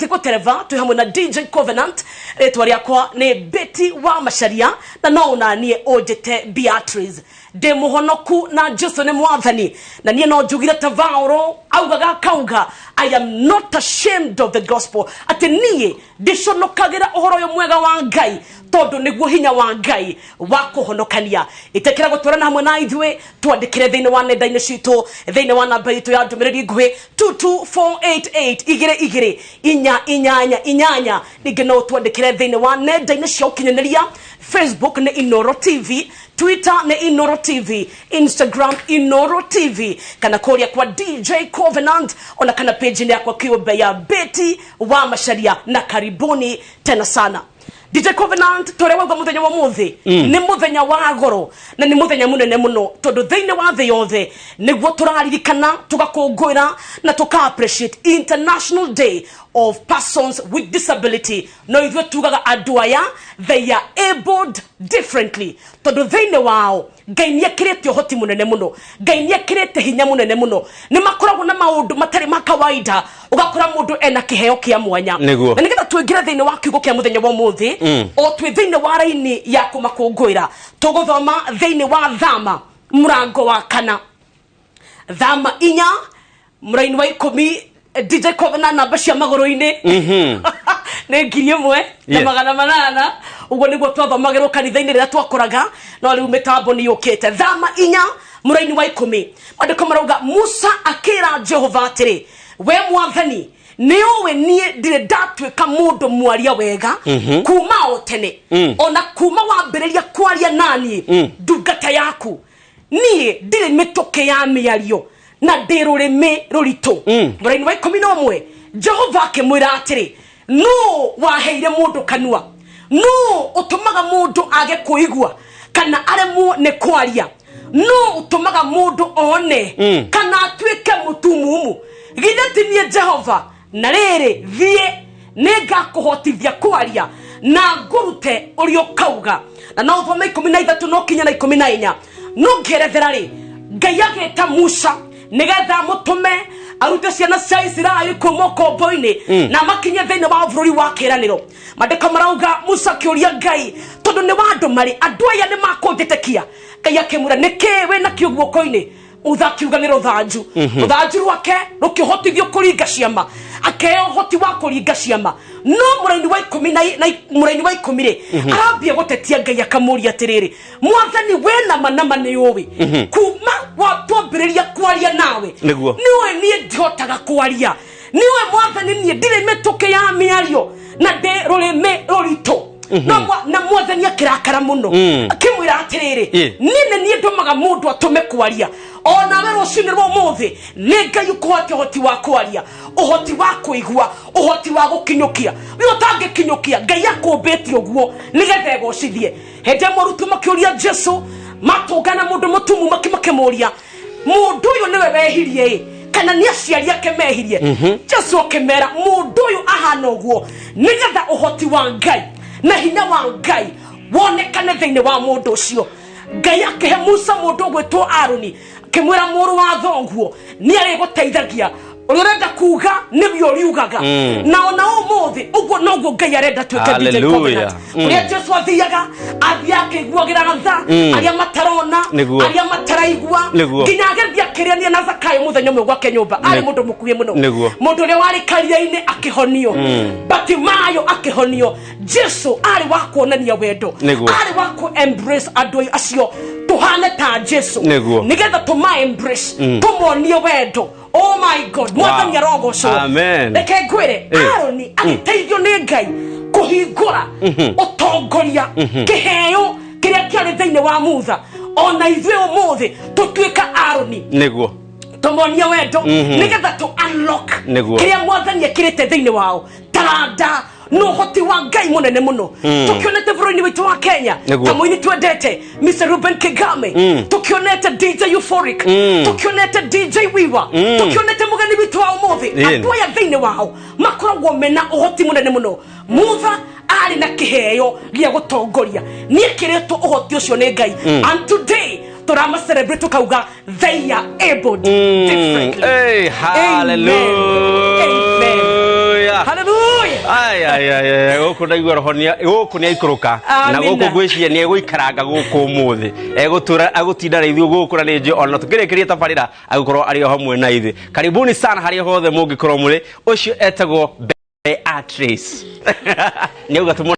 Tiko Tereva twĩ hamwe na DJ Covenant. Rĩtwa rĩakwa nĩ Betty wa Macharia na no ũnanie ũnjĩte Beatrice. Ndĩ mũhonoku na Jesu nĩ mwathani, na niĩ no njugire ta Vaũro augaga akauga, "I am not ashamed of the gospel," atĩ niĩ ndiconokagĩra ũhoro ũyũ mwega wa Ngai, tondũ nĩguo hinya wa Ngai wa kũhonokania. Ĩtĩkĩra gũtwarana hamwe na ithuĩ, twandĩkĩre thĩinĩ wa nenda-inĩ citũ, thĩinĩ wa namba itũ ya ndũmĩrĩri nguhĩ 22488, 22488. Ningĩ no ũtwandĩkĩre thĩinĩ wa nenda-inĩ cia ũkinyanĩria: Facebook nĩ Inoro TV, Twitter nĩ Inoro TV, Instagram Inoro TV, kana kũrĩa kwa DJ Covenant, ona kana page yakwa kĩũmbe ya Betty wa Macharia. Na karibuni tena sana, DJ Covenant. Tũrĩa wauga mũthenya wa mũthĩ nĩ mũthenya wa goro na nĩ mũthenya mũnene mũno, tondũ thĩinĩ wa thĩ yothe nĩguo tũraririkana, tũgakũngũĩra na tũka appreciate International Day of Persons with Disability. No ithuĩ tugaga andũ aya, they are abled differently, tondũ thĩinĩ wao Ngai nĩ ekĩrĩte ũhoti mũnene mũno, Ngai nĩ ekĩrĩte hinya mũnene mũno. Nĩ makoragwo na maũndũ matarĩ ma kawaida, ũgakora mũndũ ena kĩheo kĩa mwanya. Na nĩgetha twĩngĩre thĩinĩ wa kiugo kĩa mũthenya wa ũmũthĩ, o twĩ thĩinĩ wa raini ya kũmakũngũĩra, tũgũthoma thĩinĩ wa Thama mũrango wa 4, Thama 4, mũraini wa 10. DJ Covenant, namba cia magũrũ-inĩ nĩ 1800 ũguo nĩguo twathomagĩrwo kanitha-inĩ rĩrĩa twakũraga, no rĩu mĩtambo nĩ yũkĩte. Thama 4, mũraini wa 10, maandĩko marauga, Musa akĩra Jehova atĩrĩ, "We Mwathani, nĩ ũĩ niĩ ndirĩ ndatuĩka mũndũ mwaria wega kuma o tene, ona kuma wambĩrĩria kwaria naniĩ ndungata yaku. Niĩ ndirĩ mĩtũkĩ ya mĩario na ndĩ rũrĩmĩ rũritũ." Mũraini wa 11, Jehova akĩmwĩra atĩrĩ, "Nũ waheire mũndũ kanua? Nũ ũtũmaga mũndũ age kũigua kana aremwo nĩ kwaria? Nũ ũtũmaga mũndũ one kana atuĩke mũtumumu? Githĩ ti niĩ Jehova? Na rĩrĩ, thiĩ, nĩ ngakũhotithia kwaria na ngũrute ũrĩa ũkauga." Na no ũthome 13 no kinya na 14. No ngĩerethera rĩ, Ngai agĩta Musa nĩgetha mũtũme arute ciana cia Isiraeli kuma ũkombo-inĩ na makinye thĩinĩ wa bũrũri wa kĩĩranĩro. Maandĩko marauga Musa akĩũria Ngai, "Tondũ nĩ wa andũ marĩ, andũ aya nĩ makũnjĩtĩkia?" Ngai akĩmwĩra, "Nĩ kĩĩ wĩ nakĩo guoko-inĩ?" Utha akiuga nĩ rũthanju. Rũthanju rwake rũkĩhotithio kũringa ciama, akeheo ũhoti wa kũringa ciama. No mũraini wa ikũmi na mũraini wa 10 rĩ, arambia gũtetia Ngai, akamũria atĩrĩrĩ, "Mwathani, we nama nama nĩ ũĩ kuma twambĩrĩria kwaria nawe, nĩũĩ niĩ ndihotaga kwaria. Nĩũĩ, Mwathani, niĩ ndirĩ mĩtũkĩ ya mĩario na ndĩ rũrĩmĩ rũritũ." Na Mwathani akĩrakara mũno, akĩmwĩra atĩrĩrĩ, "Niĩ nĩ niĩ ndũmaga mũndũ atũme kwaria." Onawe rũcinĩ rwa ũmũthĩ nĩ Ngai ũkũhete ũhoti wa kwaria, ũhoti wa kũigua, ũhoti wa gũkinyũkia. We ũtangĩkinyũkia, Ngai akũmbĩte ũguo nĩgetha egocithie. Hĩndĩ ĩmwe arutwo makĩũria Jesu, matũngana mũndũ mũtumu, makĩmũria, "Mũndũ ũyũ nĩwe wehirie ĩ, kana nĩ aciari ake mehirie?" Jesu akĩmera, "Mũndũ ũyũ ahana ũguo nĩgetha ũhoti wa Ngai na hinya wa Ngai wonekane thĩinĩ wa mũndũ ũcio." Ngai akĩhe Musa mũndũ ũgwĩtwo Aroni, akĩmwĩra, "Mũrũ wa thoguo nĩ arĩgũteithagia, ũrĩa ũrenda kuga nĩwe ũriugaga." Na ona ũmũthĩ ũguo noguo Ngai arenda tuĩke, DJ Hallelujah. Covenant. Ũrĩa Jesu athiaga athiaga akĩiguagĩra tha arĩa matarona, arĩa mataraigua, nginya agĩthiĩ akĩrĩania na Zakayo mũthenya ũmwe gwake nyũmba, arĩ mũndũ mũkuhĩ mũno. Mũndũ ũrĩa warĩ karia-inĩ akĩhonio, Batimayo akĩhonio. Jesu arĩ wa kuonania wendo, arĩ wa ku embrace andũ acio. Tũhane ta Jesu, nĩgetha tũma embrace, tũmonie wendo. Oh my God, Mwathani arogocwo. Amen. Reke ngwĩre, Aroni agĩteithio nĩ Ngai kũhingũra ũtongoria, kĩheo kĩrĩa kĩarĩ thĩinĩ wa Mutha. Ona ithuĩ ũmũthĩ tũtuĩka Aroni, tũmonie wendo nĩgetha tũ unlock kĩrĩa Mwathani ekĩrĩte thĩinĩ wao, taranda na ũhoti wa Ngai mũnene mũno. Tũkĩonete bũrũri-inĩ witũ wa Kenya, ta mũini twendete Mr Ruben Kigame, tũkĩonete DJ Euphoric, tũkĩonete DJ Wiwa, tũkĩonete mũgeni witũ wa ũmũthĩ. Andũ aya thĩinĩ wao makoragwo mena ũhoti mũnene mũno. Mutha arĩ na kĩheo gĩa gũtongoria, nĩ ekĩrĩtwo ũhoti ũcio nĩ Ngai, and today tũrama celebrate, tukauga they are able differently. Hey, Amen. hallelujah. Hallelujah. Ai, ai, ai, ai, gũkũ ndaigua roho gũkũ nĩ aikũrũka na Amina. gũkũ ngwĩciria nĩ egũikaranga gũkũ ũmũthĩ, egũtũra agũtinda na ithuĩ gũkũ, na nĩ njũĩ ona tũkĩrĩkĩria tabarĩra agũkorwo arĩ o hamwe na ithuĩ. Karibuni sana harĩa hothe mũngĩkorwo mũrĩ. Ũcio etagwo Beatrice, nĩ auga tũmũ.